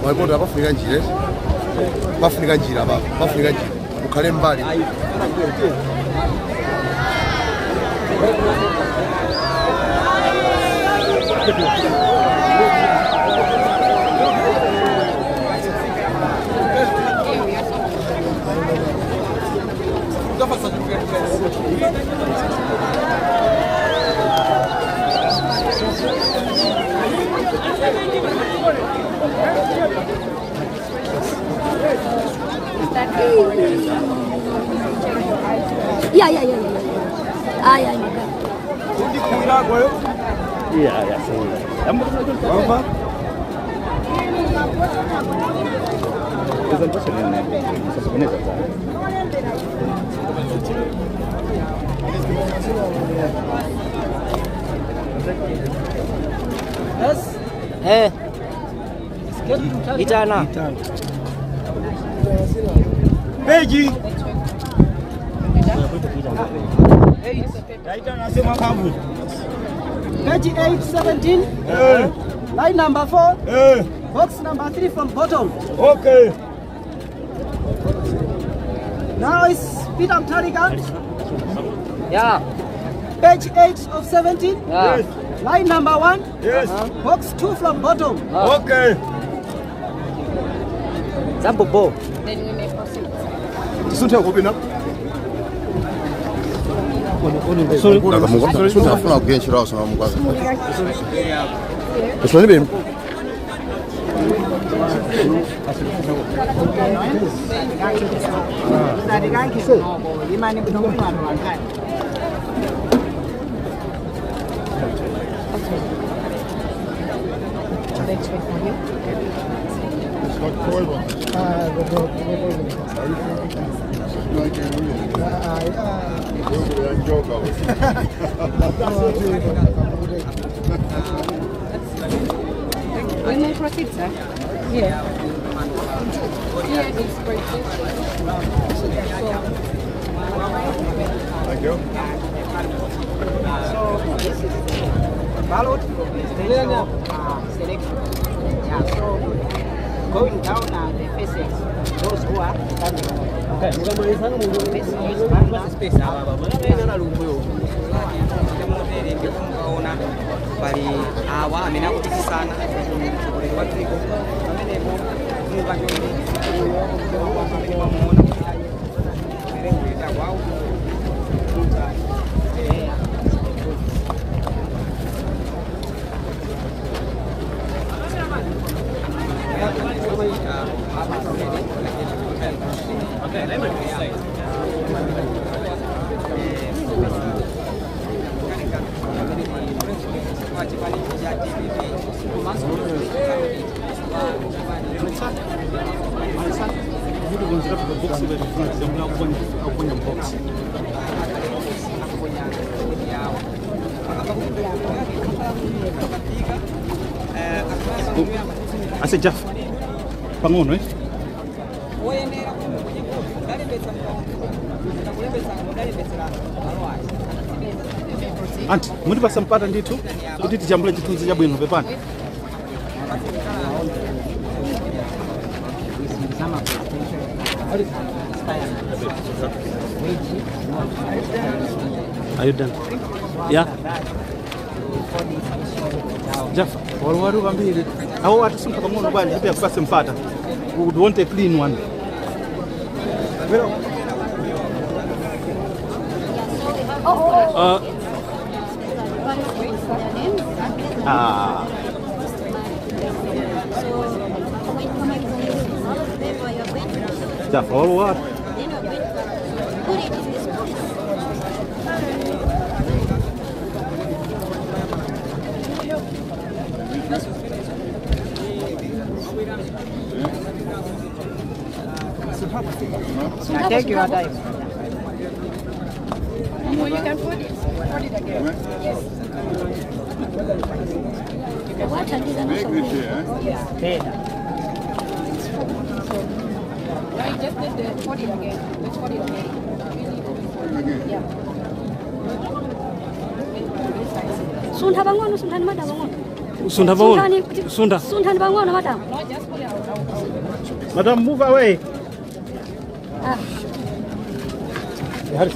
Maikondo apafunika njira, eh? Pafunika njira papa, pafunika njira. Ukhale mbali. Ya. Ay, ay, my God. Eh. Itana. Peji. Page 817. Line number 4. Box number 3 from bottom. Okay. Now is Peter Mutharika. Yeah. Page 8 of 17. Yeah. Line number 1. Yes. Box 2 from bottom. Okay. Zambobo. Then we may proceed. Tisunthe kupina. Sorry. Afuna kuyenchera usoma mukwaza. Sorry bem. Let's wait for you. We may proceed, sir. Yeah. Here is presentation. Thank you. So this is the ballot for presidential selection. Yeah, so going down the faces, those who are standing. Okay. This is Mukaona pali awa amene akupikisana mtsogoleri wa dziko pamenepo mukachonde amene pamuona kuti ayi merenguleta kwawo. Ase Jaffa pang'ono, eh? Woyenera kuti muponye voti mudalembetsa, kulembetsa mudalembetsera malo aja. Anti mutipasa mpata ndithu kuti tijambule chithunzi chabwino, pepani. Some presidential aspirants, which Are you done? Yeah. Jaffa, waluwalu kwambiri. Awo atisuntha pang'ono bwanji kuti akupase mpata. We would want a clean one. Ah. Jaffa, waluwalu. Then we're going to put it in this box. Now take your time. Well, you can put it. Put it again. Yes. What are these? Tena. No, you just did the put it again. Let's put it again. Yeah. Suntha pang'ono, sunthani madam pang'ono. Suntha pang'ono. Suntha. Sunthani pang'ono, madam. Madam, move away. Ah. Harris.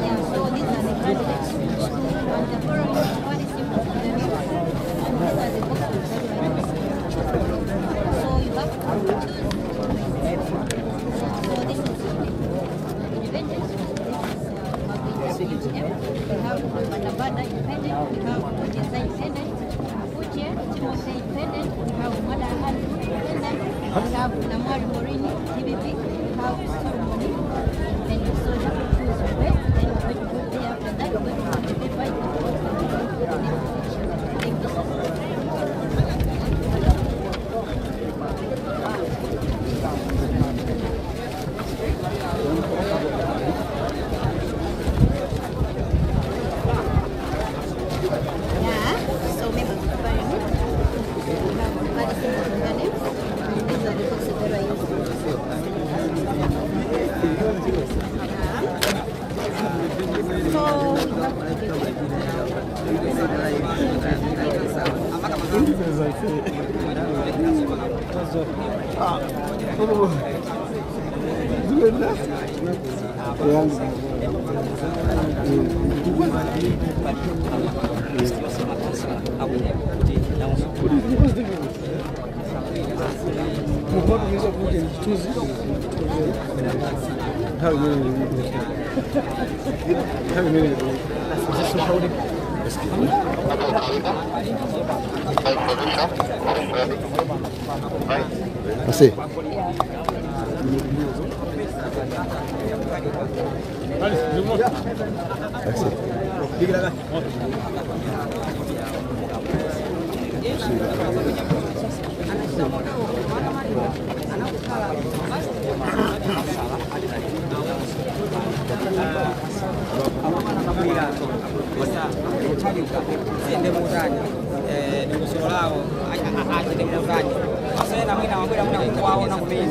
Yeah, so these are the candidates. And the forum is very simple for them. And these are the boxes that we are using. So you have to choose. So this is independent. This is We have Bandabanda independent. We have Ojeza independent. Uche Timothy independent. We have Mada independent. We have Namwari Morini DPP. We have Solomon independent. So you have to choose your best. Then we're going to go there. After that, we're going to put the paper in the box and we're going to go to the next section. Thank you, sir. Yeah, so members of parliament, we have very simple their names, and these are the boxes that are used. Yeah. So we have to Nthawi imene Ase. Ase. Ziyende muutani dongosolo lawo, achite muutani asena mwina wabwera mwina kuwaona kumene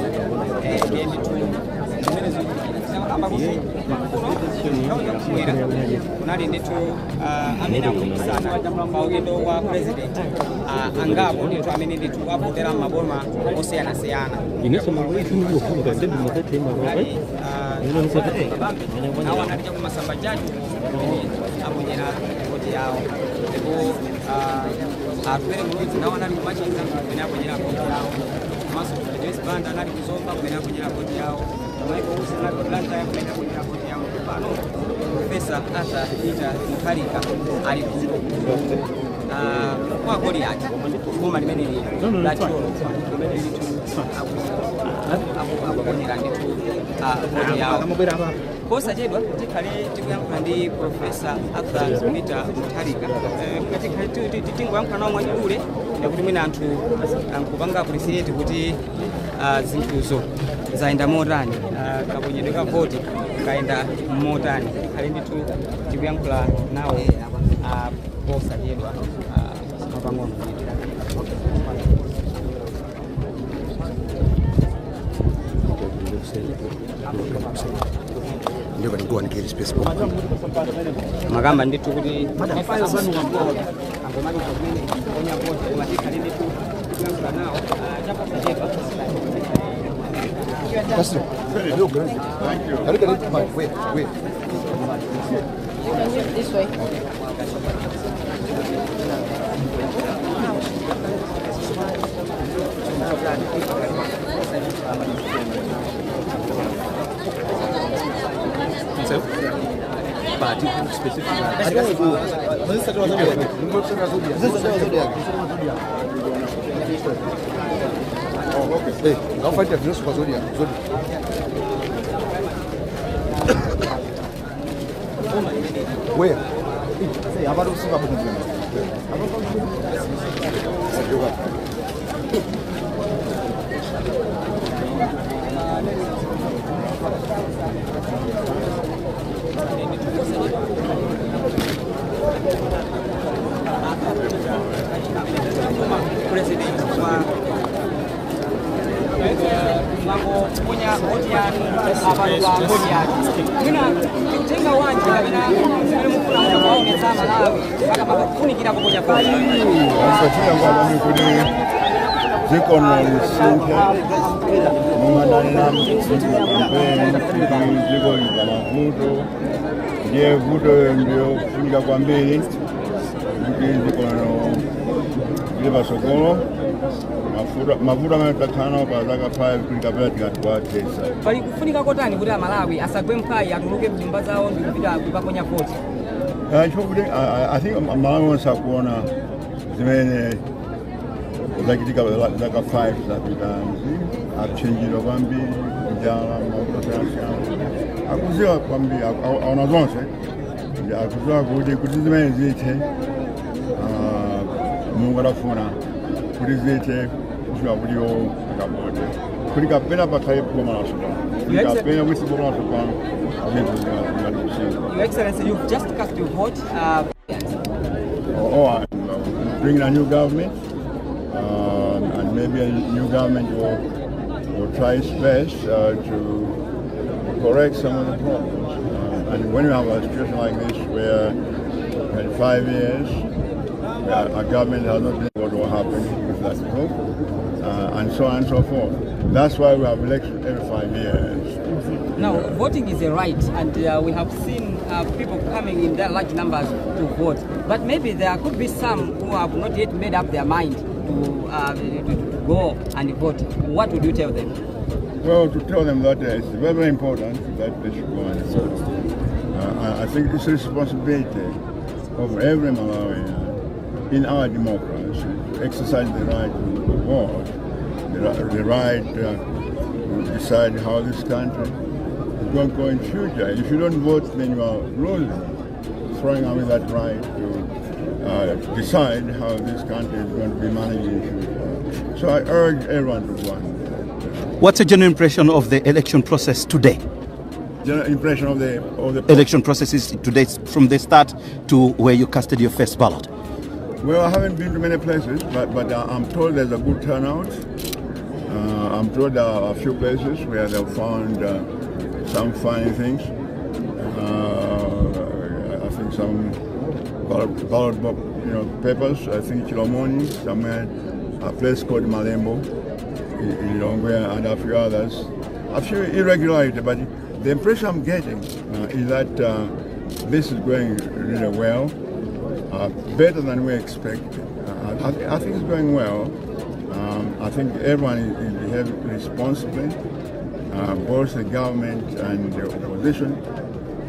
ndiye ndithu zimene zikamba kuti kuno nthawi yakumwera kunali ndithu amene akupikisana pa udindo wa president angapo ndithu amene ndithu avotera m'maboma osiyanasiyana. Kunali nawo anali chakumasamba chacho kumene aponyera voti yawo, ndipo Atupele Muluzi nawo anali kumachinga kumene aponyera voti yawo, komanso Joyce Banda anali kuzomba kumene aponyera voti yawo, Michael Usi anali ku Blantyre kumene aponyera voti yawo. Pano Professor Arthur Peter Mutharika ali kuno kwa Goliati, boma limene la Thyolo, kumene ndithu akuponyera ndithu voti yawo. Posachedwa tikhale tikuyankhula ndi Professor Arthur Peter Mutharika. Tingoyankhula nawo mwachidule kuti mwina anthu ankupanga appreciate kuti zinthuzo zayenda motani, kaponyedwe ka voti kayenda motani. Tikhale ndithu tikuyankhula nawo posachedwa pang'ono. Ndio can go and get space. Makamba ndithu kuti angomaliza kumene kuponya voti, koma tikhale ndithu tikuyankhula nawo chaposachedwa. Castro. Look, thank you. Look at it. Wait, wait. This way. But specifically Hey, ngakufanira zvinosuka Zodiac. Zodiac. Where? Abantu kusuka. President wa mwangoponya voti yanu apano pa voti yanu, mwina tikutenga wanji kapena zimene mufuna muja kuwaonetsa Malawi akafunikira kuponya voti? Asachila kuti dziko lisinthe monga kampeni kuti dziko lili pamavuto, ndiye vuto ndiyo kufunika kwambiri kuti dziko lili pasogolo. Mavuto amene takhala nawo pa zaka 5 kuti kapena tikatiwathesa. Pali kufunika kotani kuti Amalawi asagwe mphwayi, atuluke mnyumba zawo ndi kupita kukaponya voti? Chifukwa kuti I think Malawi onse akuona zimene zachitika zaka 5 zapitazi, apsinjidwa kwambiri, njala, mavuto osiyanasiyana, akuziwa kwambiri, aona zonse. Ndi akuziwa kuti zimene zithe, Mulungu adafuna kuti zithe kufika kuti iwo akavote kuti kapena pakhale boma latsopano, kuti kapena kuti boma latsopano zinthu zingati kusintha. Your Excellency, you've just cast your vote. Or bring in a new government, and maybe a new government will try its best to correct some of the problems. And when you have a situation like this where in 5 years a government has not been what will happen with that group, and so on and so forth. That's why we have elections every 5 years. Now, voting is a right, and we have seen people coming in their large numbers to vote. But maybe there could be some who have not yet made up their mind to go and vote. What would you tell them? Well, to tell them that it's very, very important that they should go and vote. I think it's a responsibility of every Malawian in our democracy to exercise the right to vote, the right to decide how this country is going to go in future. If you don't vote, then you are losing, throwing away that right to decide how this country is going to be managed in future. So I urge everyone to go and vote. What's your general impression of the election process today? General impression of the Election processes today, from the start to where you casted your first ballot. Well, I haven't been to many places, but I'm told there's a good turnout. I'm told there are a few places where they've found some funny things. I think some ballot box papers. I think Chilomoni, somewhere, a place called Malembo in Lilongwe, and a few others. A few irregularities, but the impression I'm getting is that this is going really well, better than we expected. I think it's going well. I think everyone is behaving responsibly, both the government and the opposition.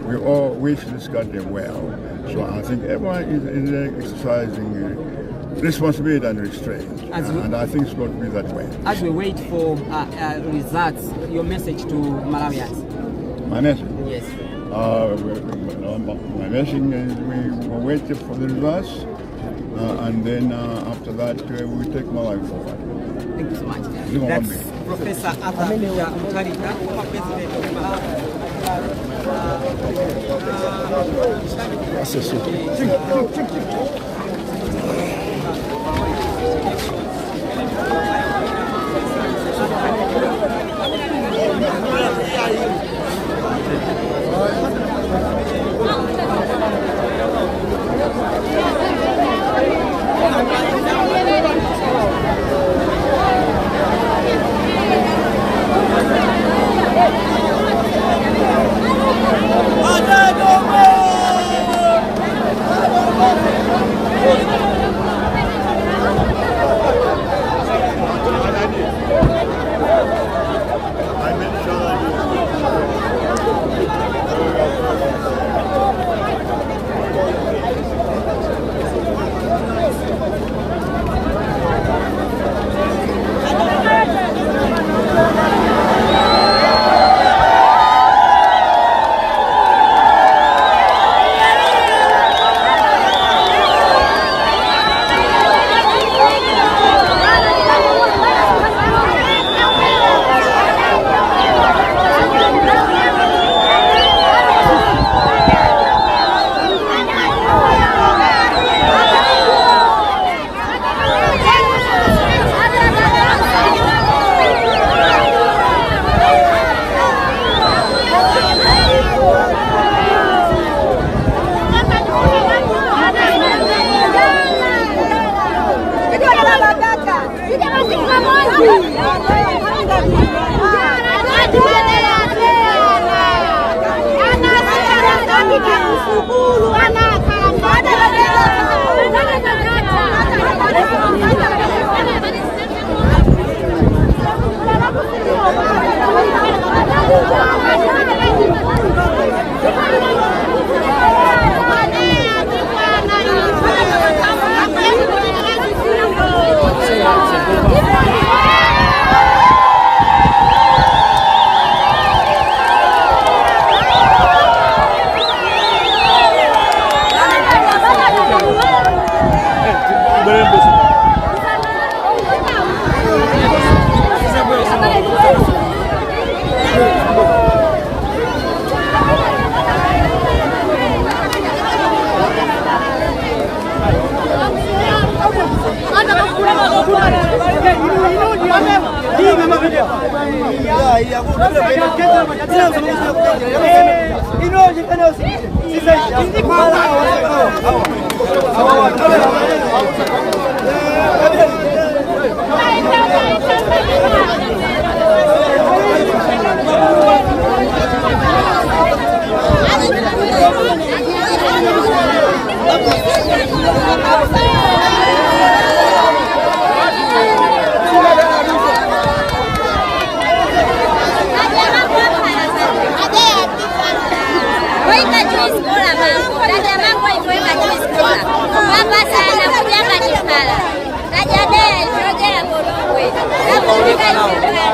We all wish this country well. So I think everyone is exercising responsibility and restraint. And I think it's going to be that way. As we wait for results, your message to Malawians? My message? Yes. My message is we will wait for the results. And then after that, we take Malawi forward. Thank you so much. Zikomo That's kwambiri. Professor Arthur Peter Mutharika, former president of Malawi. I made sure that you Weka juice kola mango. Dada mango iweka juice kola. Baba sana kujanga chipala. Dada dea ifrogea bolongwe. Nakupika ifrogea.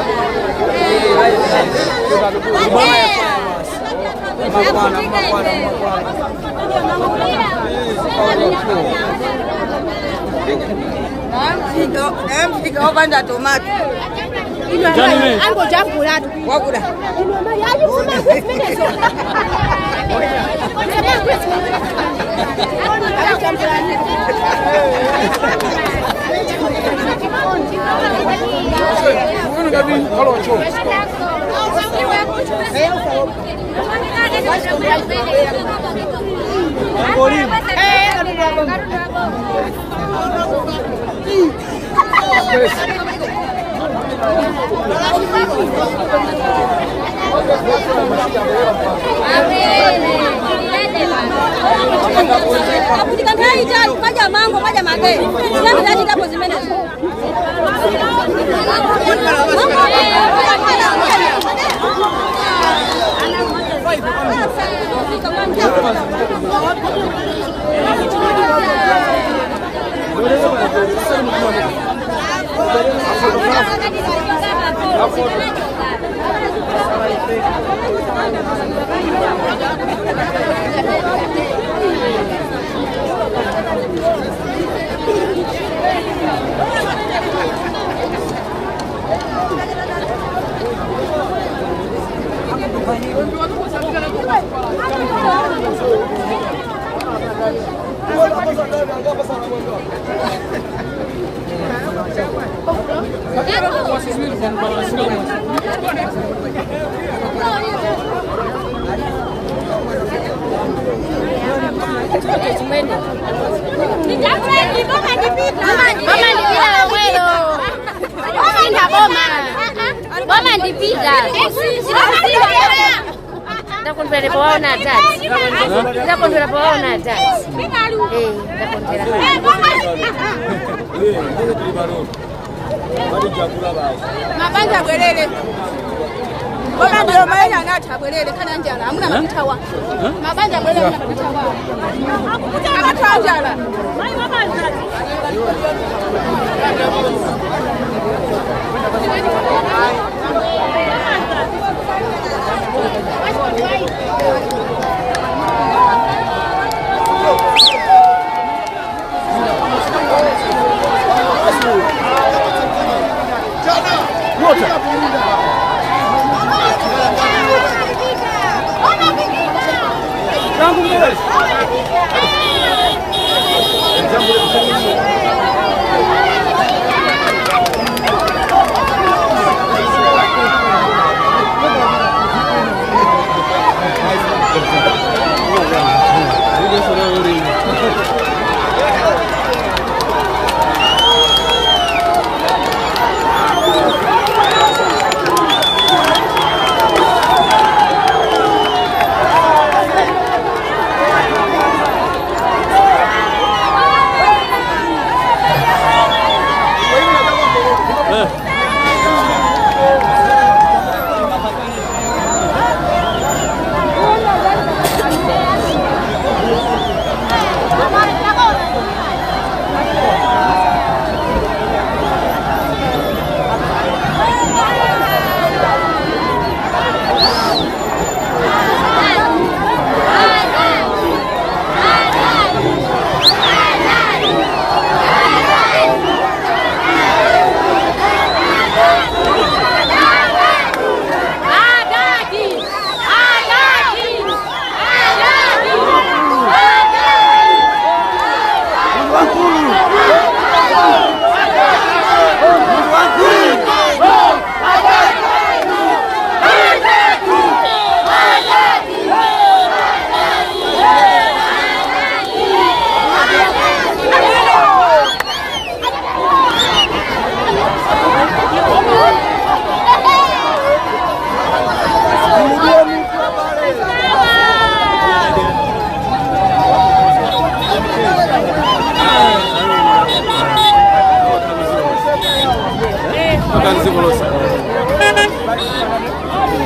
Wadea. Nakupika Namfika opanda tomato. Angojambulatu. Wakuda. Aputika nthawi itali paja mango paja make zinambi tachitapo zimenezo. Boma ndipita. Ndakondwera pawaona atati. Ndakondwera pawaona atati. Eh, ndakondwera. Mabanja abwerere. Boma ndiyo maina anati abwerere kana njala hamuna makutawa. Mabanja abwerere hamuna makutawa. Akutawa njala.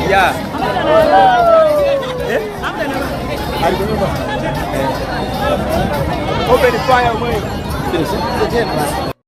Yeah. Open fire mwe.